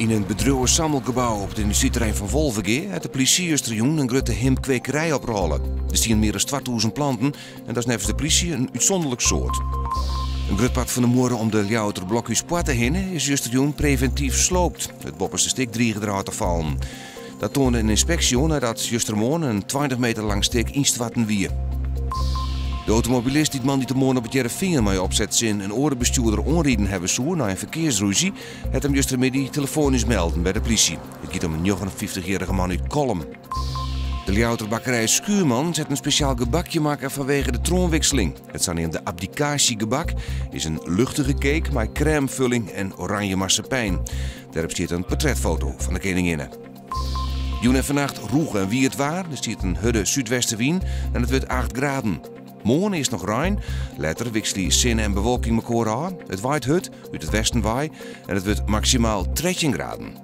Yn in bedriuwesammelgebou op it yndustryterrein fan Wolvegea hat de plysje justerjûn in grutte himpkwekerij oprôle. Der stiene mear as 2000 planten en dat is neffens de plysje in útsûnderlik soad. In grut part fan de muorre om de Ljouwerter Blokhúspoarte hinne is justerjûn previntyf sloopt. It boppeste stik drige derôf te fallen. Dat toande in ynspeksje oan neidat justermoarn in 20 meter lang stik ynstoarten wie. De automobilist dy't moandeitemoarn op It Hearrenfean mei opsetsin in oare bestjoerder oanriden hawwe soe nei in ferkearsrûzje, hat him justermiddei telefoanysk melden by de plysje. It giet om in 59-jierrige man út Kollum. De Ljouwerter bakkerij Schuurman set in spesjaal gebakje makke fanwege de troanwikseling. It saneamde abdikaasjegebak is in luchtige cake mei krêmfulling en oranje marsepein. Dêrop stiet in portretfoto fan de keninginne. Jûn en fannacht rûch en wiet waar. Der stiet in hurde súdwestewyn en it wurdt 8 graden. Moarn earst noch rein, letter wikselje sinne en bewolking mekoar ôf. It waait hurd út it westen wei en it wurdt maksimaal 13 graden.